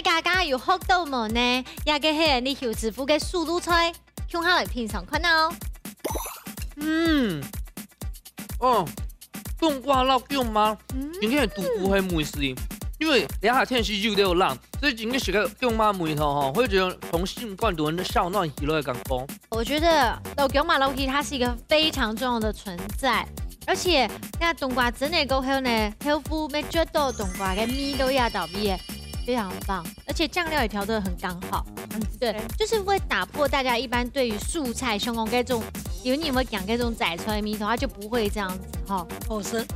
大家有學到無呢？這個係𠊎等邱師傅个手路菜，共下來品嚐看哦。嗯，哦，冬瓜摎薑嫲，嗯。今天係獨步个美食，因為這下天氣又熱，所以今天食个薑嫲味道吼，會覺得從心肝肚燒暖起來个感覺。 我覺得摎薑嫲落去，它是一個非常重要的存在，而且該冬瓜蒸了過後呢，豆腐乜啜到冬瓜个味道也到位，非常棒，而且醬料也調得很剛好。嗯，對，就是會打破大家一般對於素菜，像講該種，有人會講該種齋菜个味道，它就不會這樣子吼。好食，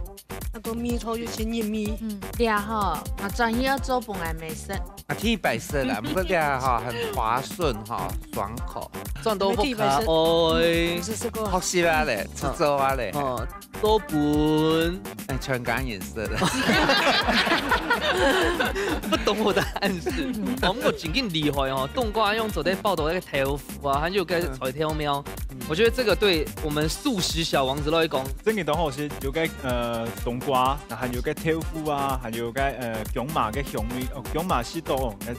那個味道又鮮入味。嗯，對啊吼，啊，轉去愛做飯來美食。啊，第一擺食啦，毋過這下吼，很滑順吼，爽口。轉到屋下，你第一擺食？哎。毋係食過啊？學習啊咧，製作啊咧。哦，做本。哎，全家人食的。不懂我的暗示。哦，毋過真正厲害哦，冬瓜用做得包到那個豆腐啊，還有个菜頭苗。嗯。我覺得這個對我們素食小王子來講，真个當好食，有个，呃，冬瓜，然後還有个豆腐啊，還有个，呃，薑嫲个香味。哦，薑嫲食到哦，呃，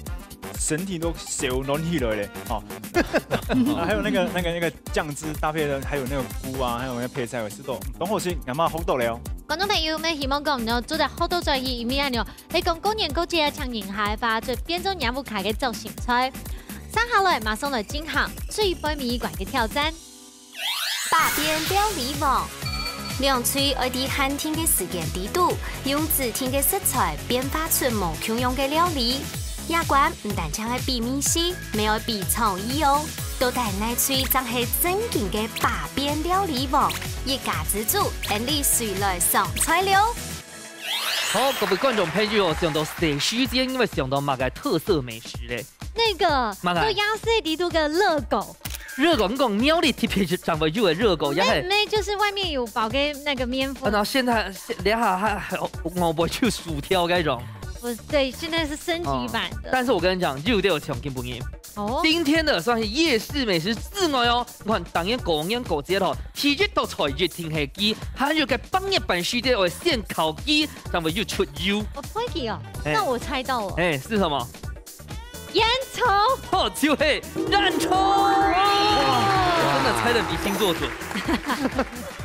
身體都燒暖起來了，哦。然後還有那個，那個，那個醬汁搭配的，還有那個菇啊，還有那個配菜，我食到，嗯，當好食，阿媽好多了。觀眾朋友，𠊎希望講，你做得好多轉去，因為恁樣，你講過年過節啊，請人客个話，就變做年無開个造型菜。接下來，馬上來進行最背尾一關个挑戰。 百變料理王。兩隊愛在限定个時間裡肚，用指定个食材變化出無共樣个料理。這關毋單淨係比味緒，乜愛比創意哦。到底哪隊正係正經个百變料理王？一家之煮，𫣆俚隨來上菜了。好，各位觀眾朋友，想到細時節，你會想到麼个特色美食咧？ 那個，麼个？做夜市裡肚个熱狗。熱狗，你講廟裡特別正會有个熱狗，也係。毋係，毋係，就是外面有包个那個麵粉。啊，然後現在，現，這下還，還有外背就薯條該種。不，對，現在是升級版的。哦，但是我跟你講，又得有獎金分你。哦。今天的算是夜市美食之外哦，你看，當然過年過節吼，第一道菜一定係佢，還有个百年半世紀个仙草雞，正會有出油。我推題哦，哎。那我猜到了。哎，是什麼？ 煙囪。哦，就係煙囪。哇，真的猜得比星座準。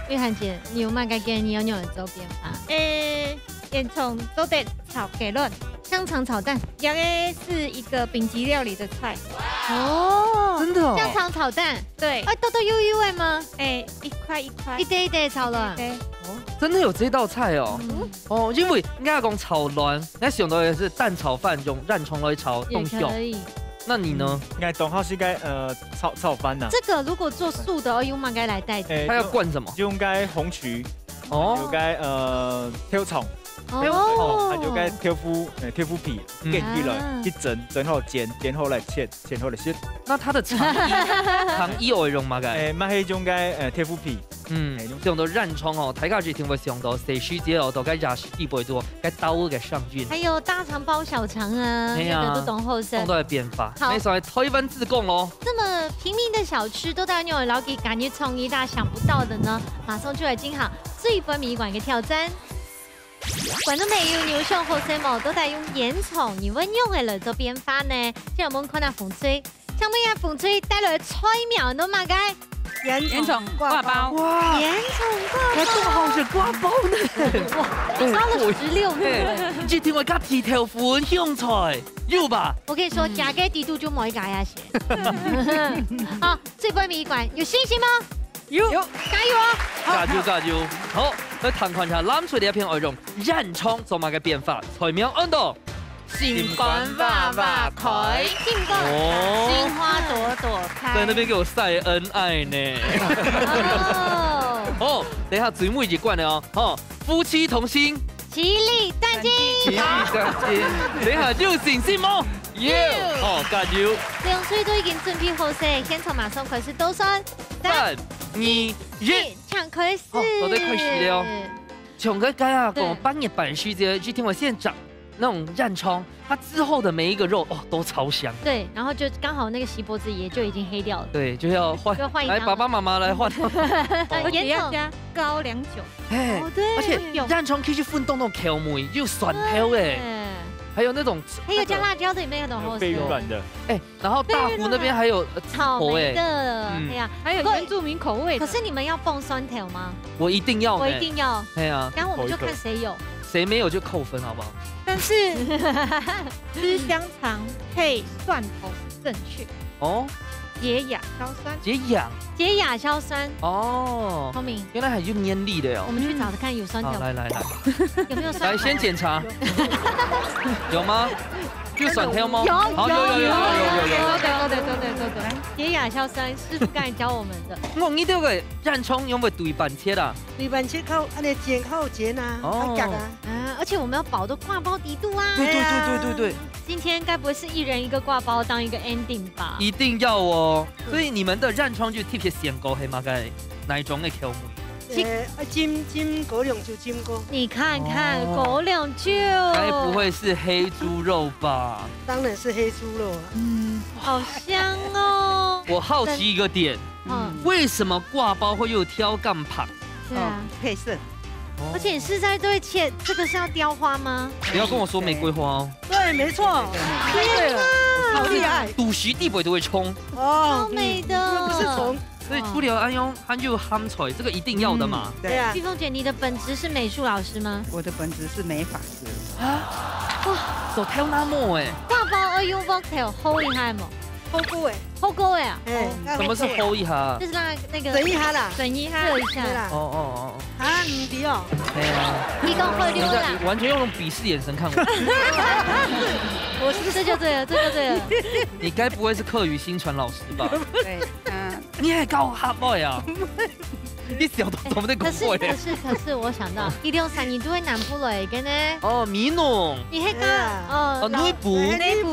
玉涵姐，你有麼个建議？你有，你有做變化？誒，煙囪做得炒雞卵。香腸炒蛋。這個是一個丙級料理的菜。哦，真的哦。香腸炒蛋。對。哎，剁剁幼幼个嗎？誒，一塊一塊。一塊一塊炒卵。對。哦，真的有這道菜哦。嗯。 哦，因為應該講炒卵，𠊎想到个係蛋炒飯，用煙囪來炒，也可以。當香。那你呢？應該當好係該，呃，炒，炒飯吶。這個如果做素的，用麼个來代替？誒，它要灌什麼？用該紅麴，哦。有該，呃，豆醬，哦。哦，還有該豆腐，呃，豆腐皮，嗯。捲起來，啊。一蒸，蒸好煎，煎好來切。 前後个色。那它的腸衣，腸衣愛用麼个？誒，乜係用該，呃，豆腐皮。嗯，誒，用想到煙囪哦，大家一定會想到，細時節哦，到該夜市底背做，該刀个上癮。還有大腸包小腸啊，係啊，那個都當好食。當多个變化。好。沒錯，台灣之光咯。這麼平民的小吃，到底仰會摎佢加入創意，大家想不到的呢？馬上就來進行最尾一關个挑戰。 觀眾朋友，你有想好勢無？到底用煙腸，你會仰般來做變化呢？先來問看下紅隊，請問一下紅隊帶來个菜名係麼个？煙腸掛包。哇！煙腸掛包。還當好食掛包呢。哇，你抓了十六個。哎，一定會加地頭粉、香菜，有吧？我跟你說，嗯。加个底肚就無一個呀，是。好，最尾一關，有信心嗎？ 有。有。加油哦！加油，加油！好，來聽看一下，藍隊這片愛用煙腸做麼个變化？菜名安到？心肝娃娃開。心肝。哦。心花朵朵開。在那邊給我晒恩愛呢。哦。好，等一下最尾一關了哦。好，夫妻同心。其利斷金。其利斷金。等一下有信心無？有。好，加油。兩隊都已經準備好勢，現場馬上開始倒算。三、三、二、一。請開始。好，到底開始了哦。像剛剛啊，對。講半年半時節，一定會先炸那種煙腸，它之後的每一個肉，哦，都超香。對，然後就剛好那個錫箔紙也就已經黑掉了。對，就要換，就要換一張了。來，爸爸媽媽來換。哦。而且要加高粱酒。嘿，哦，對。而且煙腸可以去分當多口味，又酸口的，對。還有那種，還有加辣椒的，裡面有很多好吃。有醅軟的。哎， 然後大湖那邊還有，呃，草莓的，草莓。嗯。哎呀，還有原住民口味的。可是你們要放蒜頭嗎？我一定要呢。我一定要。哎呀。然後我們就看誰有。誰沒有就扣分，好不好？但是，吃香腸配蒜頭正確。哦。解癢消酸。解癢。解癢消酸。哦。聰明。原來還有原理的哦。我們去找看有蒜頭。好，來，來，來。有沒有蒜頭？來，先檢查。有嗎？就蒜頭嗎？有，好，有，有，有，有，有，有，有。做得，做得，做得，做得。解亞硝酸，師傅剛才教我們的。我，你這個莧蔥用來對半切啊？對半切較，恁樣煎較好煎啊，哦。較夾啊。啊，而且我們要包到掛包底肚啊。對，對，對，對，對，對。哎呀。今天該不會是一人一個掛包當一個 ending 吧？一定要哦。所以你們的莧蔥就特別選過，係麼个，哪一種的口味？ 呃，啊，浸，浸高粱酒浸過。你看看，哦。高粱酒。該不會是黑豬肉吧？當然是黑豬肉啊。嗯，好香哦。我好奇一個點，嗯。為什麼掛包會有挑乾白？對啊。哦，配色。哦。而且你是在對切，這個是要雕花嗎？不要跟我說玫瑰花哦。對，沒錯。對了，好厲害。肚屎底背都會衝。哦，超美的。嗯，又不是蟲。 所以除了恁樣，還有鹹菜，這個一定要的嘛。嗯，對。對啊。玉鳳姐，你的本職是美術老師嗎？我的本職是美髮師。啊？哇。手挑那麼欸。掛包愛用木頭敲一下無？敲過欸。敲過欸啊？欸，哦。什麼是敲一下？就是讓它那個整一下啦。整一下。熱一下。對啦。哦，哦，哦，哦。啊，毋知哦。對啊。一共會溜啦。你在完全用鄙視眼神看我。我是，這就對了，這就對了。你該不會是客語薪傳老師吧？對，嗯。 你還教客話啊？你小到做麼个可是，講話咧？可是，可是我想到，一六三你都會南部來个呢。哦，美濃。你還教，對啊。哦，哦，內埔。內埔。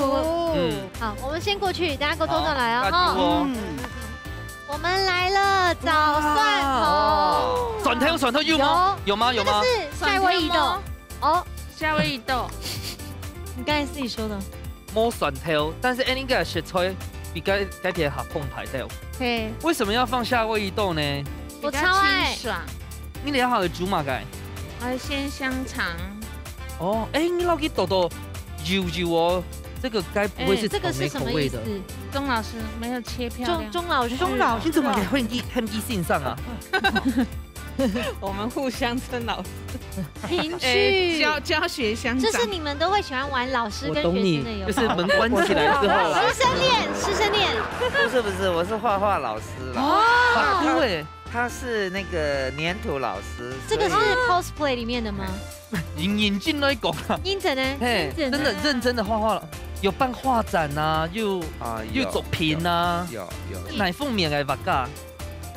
嗯。好，我們先過去，等下給我兜轉來哦，好，哈。加油哦。嗯。我們來了，找蒜頭。哇哦。蒜頭，蒜頭有嗎？有。有嗎？有嗎？這個是夏威夷豆。蒜頭嗎？哦。夏威夷豆。你剛才自己說的。 無蒜頭，但是恁樣个食材比該，該片較豐沛兜。嘿。為什麼要放夏威夷豆呢？我超愛。比較清爽。你這下有煮麼个？海鮮香腸。哦，欸，你摎佢剁剁幼幼哦，這個該不會是草莓口味的？欸，這個是什麼意思？鍾老師沒有切漂亮。鍾，鍾老師。鍾老師。你怎麼會記，會記性上啊？ 我們互相稱老師。情趣。欸，教，教學相長。就是你們都會喜歡玩老師跟學生的遊戲。我懂你，就是門關起來之後。師生戀，師生戀。不是，不是，我是畫畫老師啦。哦。畫圖欸。他，他是那個黏土老師，這個是所以，cosplay裡面的嗎？認，認真來講啊。認真的，嘿，認真的。真的認真的畫畫了，有辦畫展啊，又，啊，又作品啊。有，有，有。哪方面个畫家？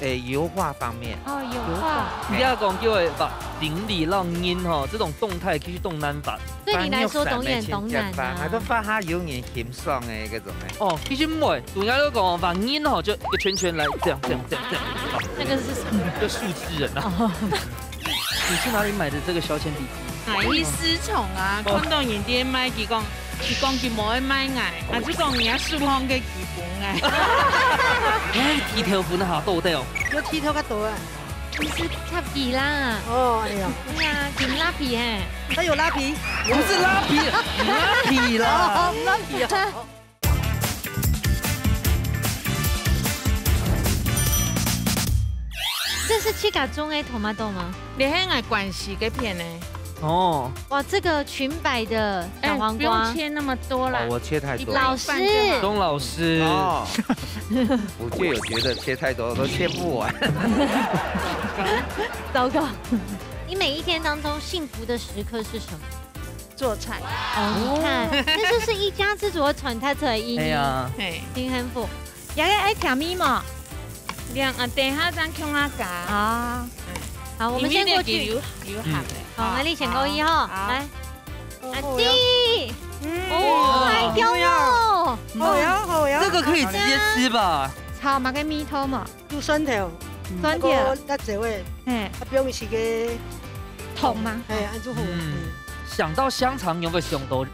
欸，油畫方面。哦，油畫。你這下講叫佢畫頂裡浪人吼，這種動態其實當難畫。對你來說，當然當難啊。還都畫下有人欣賞个該種欸。哦，其實毋會，對𠊎來講，畫人吼，就一個圈圈來，這樣，這樣，這樣，這樣。那個是什麼？就樹枝人啊。哦。你去哪裡買的這個削鉛筆？買去市場啊，哦。看到人在賣，佢講，佢講佢無愛賣𠊎，啊，就講人家樹項个 分𠊎。欸，剃頭分下多兜哦。有剃頭較多啊。你是插鼻啦。哦，哎呀。對啊，挺拉皮嘿。他有拉皮？不是拉皮，拉皮啦。哦，拉皮啊。這是自家種个tomato嗎？這係𠊎關西該片个。哦。哇，這個裙襬的小黃瓜。欸，不用切那麼多啦。哦，我切太多。一半一半就好。老師。鍾老師。哦。我就有覺得切太多，都切不完。糟糕。你每一天當中幸福的時刻是什麼？做菜。哦，你看，這就是一家之主的傳達出來意義。哎呀。嘿。真幸福。這個愛調味嗎？這樣啊，等一下正共下加。啊。嗯。好，我們先過去。因為這個有，有鹹的。好，啊，那你先過去哈，好。來。 阿弟，嗯。哦，好香哦。好呀，好呀。這個可以直接吃吧？炒麼个味道嘛？有蒜頭，嗯。蒜頭。還有辣椒味，嘿。啊，放一些个糖嘛。嘿，恁就好了。嗯。嗯。想到香腸，有沒有想到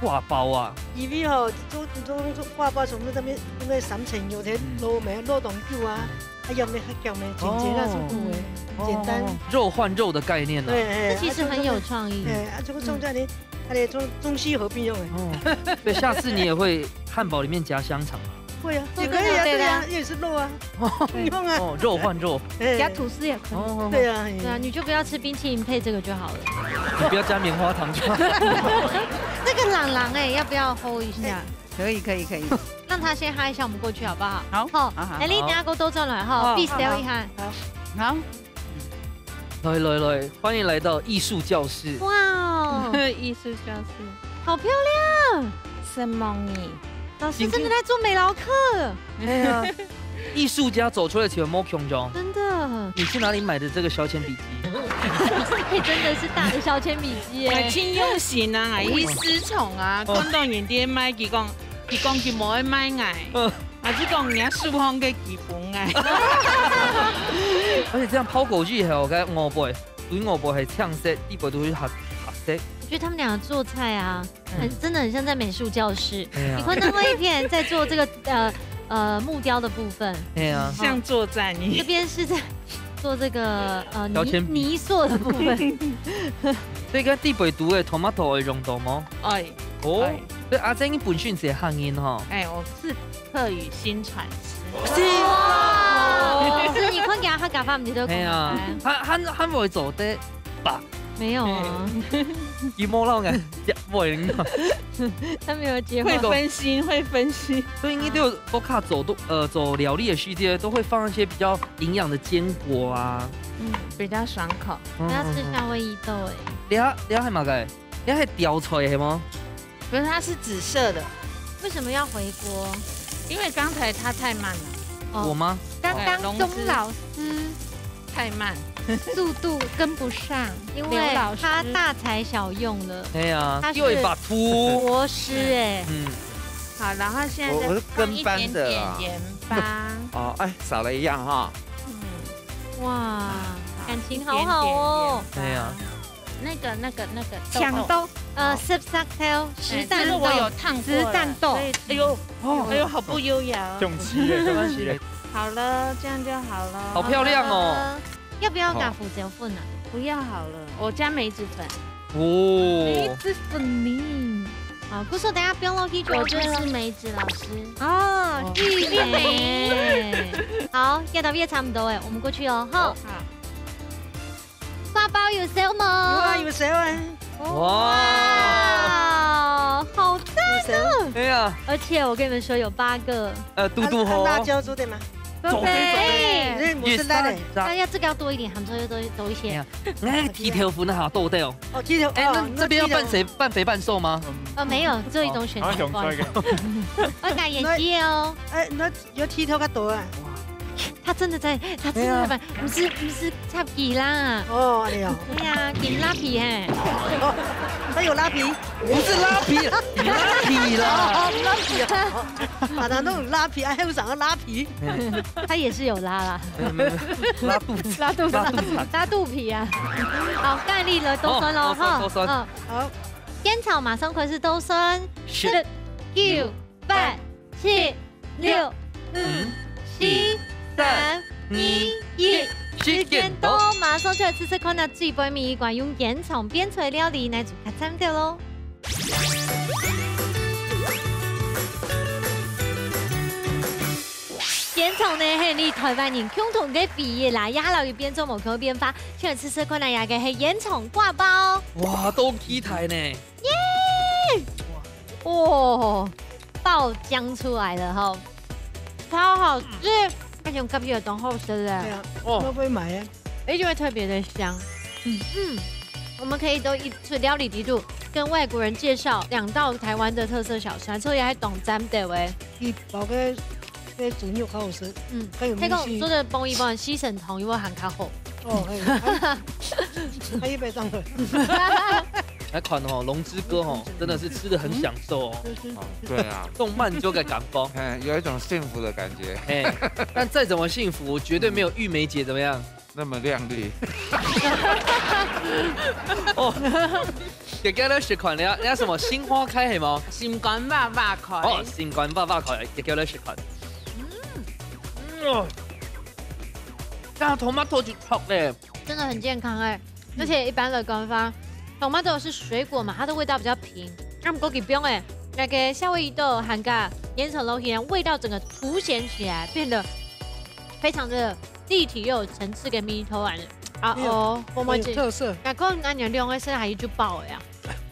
掛包啊？因為吼，做，做，做掛包，全部這邊，因為三層肉，嗯。滷味，滷當久啊。嗯。 哎呀，沒，沒，簡簡單，哦。簡單。哦，肉換肉的概念啊。對，哎，這其實很有創意。啊，這個，哎，啊，這個中間呢，嗯。它的中，中西合併用的。哦，所以下次你也會漢堡裡面夾香腸嗎？會啊，也可以啊，對啊，對啊，對啊。對啊，也是肉啊。哦。用啊。哦，肉換肉。哎。夾吐司也可以。哦，哦，哦。對啊，哎。對啊，你就不要吃冰淇淋配這個就好了。你不要加棉花糖就好。那個朗朗欸，要不要hold一下？哎。 可以，可以，可以。讓他先哈一下，我們過去好不好？好。好，好，好。哎，你等下給我兜轉來哈，好，please，好，等一下。好。好。來，來，來，歡迎來到藝術教室。哇哦。藝術教室。好漂亮。承蒙你。老師真的在做美劳课，哎呀，艺术家走出来全部穷穷。真的。你去哪里买的这个削铅笔机？哎，真的是大的削铅笔机耶。哎，真用心啊，哎，一思宠啊，哦。看到人哋买，佢讲，佢讲佢冇爱买哎，嗯。还是讲人家书行个基本哎。而且这样抛过去还有个外背，对外背还青色，底背都是黑，黑色。我觉得他们两个做菜啊，很，嗯。真的很像在美术教室。哎呀。你看他们一片在做这个，呃，呃，木雕的部分。哎呀。像作战一样。这边是在做这个，呃，泥，削铅笔。泥塑的部分。所以个底背都会tomato会用到吗？哎，哦，哎。所以阿珍你本身是客人吼。哎，我是客语薪传师。是哦。是你看见客家话，你都哎呀，讲得出来。他，他，他会做得吧？没有啊。嗯。佢冇让人接尾呢。他没有接话。会分心，会分心。所以你都有，我看做都，呃，做料理的时间，都会放一些比较营养的坚果啊。嗯，比较爽口。嗯，我要吃夏威夷豆哎。你还，你还买个？你还调菜是吗？不是，它是紫色的。为什么要回锅？因为刚才它太慢了。哦，我吗？刚刚哎，龙之钟老师太慢。速度跟不上，因为刘老师他大材小用了。哎呀，他是又一把图。国师哎。嗯。好，然后现在再我，我是跟班的啊。放一点点盐巴。哦，哎，少了一样哈。嗯。哇，好，感情好好哦。一点点盐巴。哎呀。那个，那个，那个豆豆。抢豆，呃，哦。十三条，哎，实弹豆，这个我有烫过了，实弹豆。所以，哎呦，哦。哎呦，好不优雅哦。用漆耶，用漆耶。好了，这样就好了。好漂亮哦。好了。要不要加胡椒粉啊？不要好了，我加梅子粉。哦。梅子粉泥。好，故所等下放落去就好了。我就是梅子老师。哦，哦。玉梅。好，这道也差不多哎，我们过去哦，哈。好。好。挂包有烧吗？有啊，有烧啊。哇，好赞哦！有烧。哎呀。而且我跟你们说，有八个。呃，嘟嘟吼。啊，啊，辣椒做得吗？做得，做得。哎，那我是辣的。也是啊。大家这个要多一点，杭州要多，多一些。哎呀，哎，剃头粉好多的哦。哦，剃头，哎，那哦，这边要半肥，那剃头。半肥半瘦吗？呃，没有，只有一种选择，哦，不好意思。好，想做一个。我改眼睛哦。那，哎，那 有剃头较多啊。他真的在，他真的在办，哎呀。不是，不是插皮啦。哦，哎呀。哎呀，给拉皮嘿。哦，他有拉皮？不是拉皮，拉皮啦。哦，拉皮啊。哦，把他弄拉皮，还有啥个拉皮？哎。他也是有拉啦。没有，没有，拉肚子，拉肚子，拉肚子。拉肚皮啊。好，盖力了，多酸了哦，哈。多酸，多酸。嗯。好。 现场马上开始倒算，十、十、九、八、七、六、五、五、四、三、二、一，时间到，马上就来试试看啊，最尾一关用现场变出来料理，来做客餐厅咯。现场呢，係你台湾人共同个回憶啦，也還有變做無可變化，先來試試看啊，這个係現场挂包。哇，都期待呢。 耶！哇，爆浆出来了哈，超好吃，而且我隔壁有东好吃的，对啊，哦。会不会买啊？而且会特别的香。嗯嗯，我们可以都一出料理底肚，跟外国人介绍两道台湾的特色小吃，所以还懂咱们的喂。一包个 这猪肉好好吃。嗯，还有米线。听讲做得帮一帮西沈糖，因为含较好。哦，嘿，还，还一杯当了。来看哦，龙之哥哦，真的是吃得很享受哦。就是哦，对啊。动漫就个感觉。哎，有一种幸福的感觉。哎，但再怎么幸福，绝对没有玉梅姐怎么样。 那么亮丽。哦，姐姐咧食看，你要，你要什么？新花开系吗？心肝哇哇开。哦，心肝哇哇开，姐姐咧食看。嗯。嗯哦。这样tomato就好嘞。真的很健康哎，而且一般的讲法，tomato 是水果嘛，它的味道比较平。那么枸杞冰哎，那个夏威夷豆含个烟草龙眼，味道整个凸显起来，变得非常的立体又有层次跟味道啊。啊哦，我们有特色。那讲那你两个是还有就爆了呀？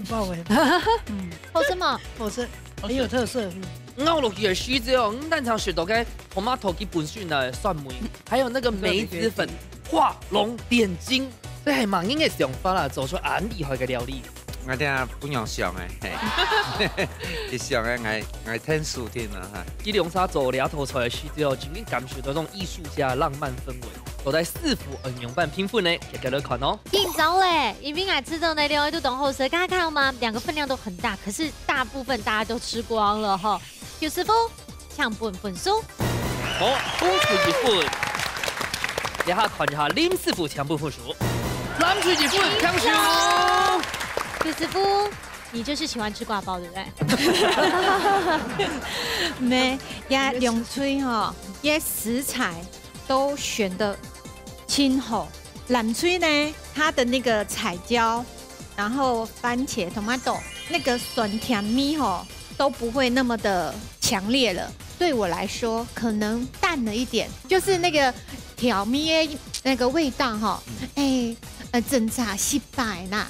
爆哎。嗯，好吃吗？好吃，很有特色。嗯。咬落去个时节哦，你单单食到个tomato佢本身个酸味，还有那个梅子粉，画龙点睛，这系蛮人个想法啦，做出恁厉害个料理。𠊎等下分人想个，嘿。佢想个，𠊎，𠊎聽書聽啊，哈。佢兩儕做這道菜个時節，真正感受到那種藝術家浪漫氛圍。到底師傅愛仰般評分呢？大家來看哦。緊張咧，因為𠊎知道呢，兩位都當好食，剛剛看到嗎？兩個分量都很大，可是大部分大家都吃光了哈。劉師傅，請分分數。好，五十一分。這下看一下林師傅請分分數。三十一分，請收。劉師傅，你就是喜歡吃刈包，對不對？無，這兩位吼，這食材都選得真好。藍隊呢，它的那個彩椒，然後番茄、tomato，那個酸甜味吼，都不會那麼的強烈了。對我來說，可能淡了一點，就是那個調味的那個味道吼，哎，呃，偵查失敗啦。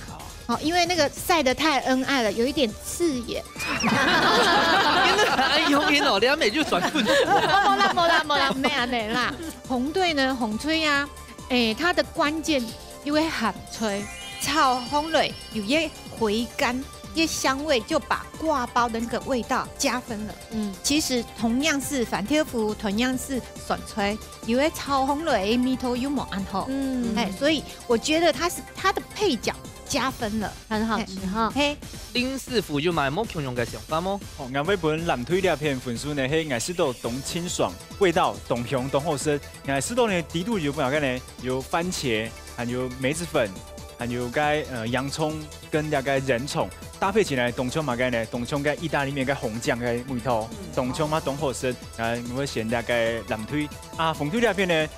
哦，因為那個曬得太恩愛了，有一點刺眼。恁樣哦，兩位就轉分。無啦，無啦，無啦，無恁樣啦。紅隊呢，紅隊啊，誒，它的關鍵因為鹹菜，炒紅來有一回甘，一香味就把刈包的那個味道加分了。嗯，其實同樣是番豆腐，同樣是酸菜，因為炒紅來的味道又無恁好。嗯，哎，所以我覺得它是它的配角加分了。很好吃哈。嘿，林師傅有麼个無共樣个想法無？哦，𠊎會分藍隊這片分數呢，係𠊎食到當清爽，味道當香，當好食。𠊎食到呢，底肚有麼个呢？有番茄，還有梅子粉，還有該呃洋蔥跟那個洋蔥搭配起來，當像麼个呢？當像該義大利麵个紅醬个味道，當像嘛當好食。啊，𠊎會選那個藍隊啊，紅隊這片呢，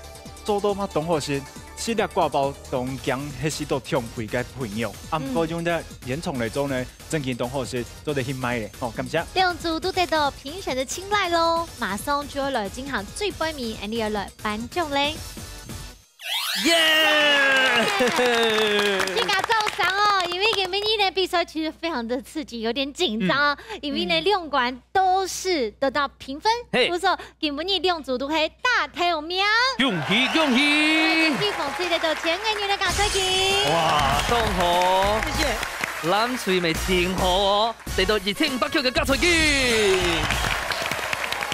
做到嘛當好食。 食這刈包當驚係食到腸胃个朋友，啊，毋過用這洋蔥來做呢，正經當好食，做得去賣咧。好，感謝。兩組都得到評審的青睞咯，馬上就要來進行最背尾，𠊎等愛來頒獎咧。耶！大家掌聲哦，因為今晡日呢比賽其實非常的刺激，有點緊張，因為呢兩關都是得到評分，嘿，不錯， 今晡日兩組都係打頭名。恭喜恭喜！地方取得到千元个加菜金。哇，當好！謝謝。藍隊乜真好哦，得到一千五百塊个加菜金。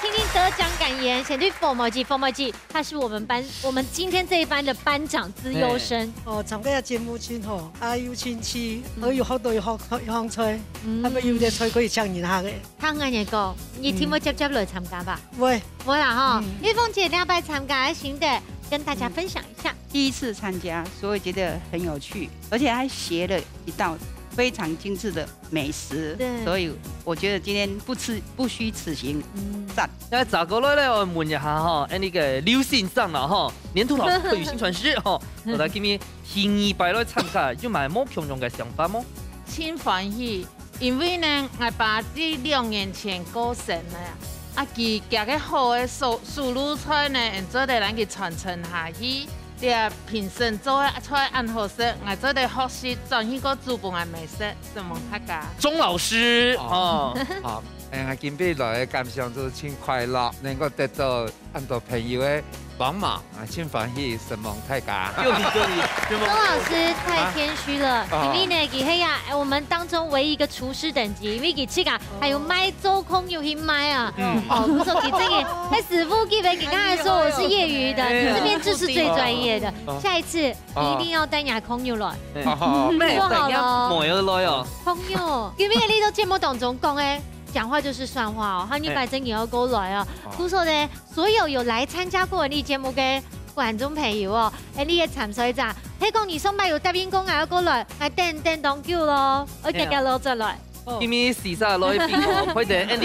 聽聽得獎感言，先對鳳毛姐，鳳毛姐，她是我們班，我們今天這一班的班長資優生。哦，參加這節目真好，啊又新奇，嗯，又學到又學又學菜，嗯，還有有兜菜可以請人客个。 聽恁樣講，你定會輒輒來參加吧？會。會啦吼，嗯。玉鳳姐這擺參加个心得，跟大家分享一下。第一次參加，所以覺得很有趣，而且還學了一道非常精緻的美食。對。所以我覺得今天不吃，不虛此行。嗯。讚。那再過來咧，𠊎問一下吼，哎，那個劉先生啦吼，黏土老師對於薪傳師吼，到底今晡日第二擺來參加，有麼个無共樣个想法無？真歡喜， 因為呢，𠊎爸在兩年前過身了，啊，佢厥个好个手，手路菜呢，𠊎做得摎佢傳承下去。這評審做个菜恁好食，𠊎做得學習轉去過煮分𠊎姆食，承蒙大家。鍾老師，哦。哦。好，哎，今晡日來个感想就係真快樂，能夠得到恁多朋友个幫忙，啊，真歡喜，承蒙大家。恭喜恭喜，承蒙。鍾老師太謙虛了，啊。因為呢，佢係啊，哎，我們當中唯一一個廚師等級，因為佢自家還有賣做工有去賣啊。嗯。哦，不錯，佢這個，哎，師傅級別，佢剛才說我是業餘的，哎。這邊就是最專業的。哦。下一次你一定要帶若朋友來。哎。哦。做好了哦。帶若妹仔來哦。朋友，因為你在節目當中講个，講話就是算話哦，還有擺正經愛過來哦。哎。哦。故所呢， 所有有來參加過𠊎等節目个觀眾朋友哦，𠊎等个參賽者，係講你上擺有答應講𠊎愛過來，𠊎等等當久咯，愛遽遽落轉來。哦。因為時差來比哦，或者𠊎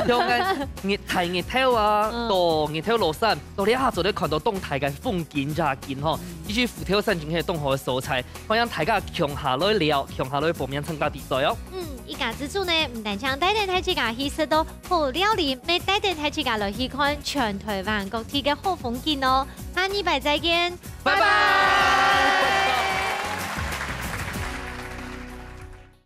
等像个日，大日頭啊，嗯。到日頭落山，到這下做得看到當大个風景夜景吼，嗯。其實虎頭山真係當好个所在，歡迎大家共下來尞，共下來報名參加比賽哦。嗯，一家之煮呢，毋單淨帶等大自家去食到 好料理，乜帶等大自家來去看全台灣各地个好風景哦。下禮拜再見，拜拜。拜拜。